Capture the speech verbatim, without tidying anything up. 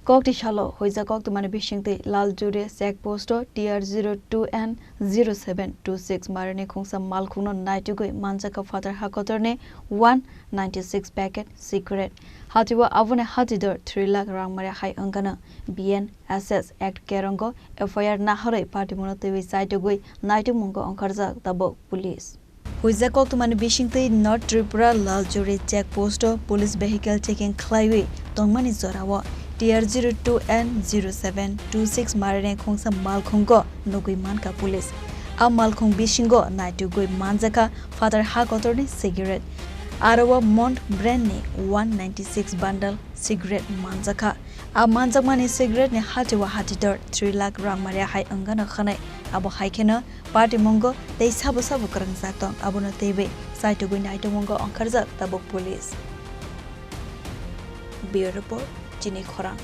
Kokti salo huijak koktwmani bisingtwi Laljuri check post-o T R zero two N zero seven two six marini khungsa malkhungno naitugwi manjakha phatar hakotorni one ninety six packet cigarette. Hatio aboni hatidor three lakh rangmari hai wngkano B N S S Act kerongo F I R naharwi patimungno twiwi chaitugwi naitugmungo wngkharjak tabuk police. Huijak koktwmani bisingtwi North Tripura Laljuri check post-o police vehicle checking khlaiwi tongmani jorao T R zero two N zero seven two six marini khungsa malkhungo nugwi mankha police. A malkhung bisingo naitugwi manjakha phatar hakotorni cigarette. Aro o Mont brand-ni one ninety six bundle cigarette manjakha. A manjakmani cigarette-ni hatio hatidor three lakh rangmari hai wngkano khwnai. Abo hai kheno patimungo tei sabo sabo kwrwngjak tong, abono twiwi chaitugwi naitugmungo wngkharjak tabuk police. Bureau Report, Chini Khorang.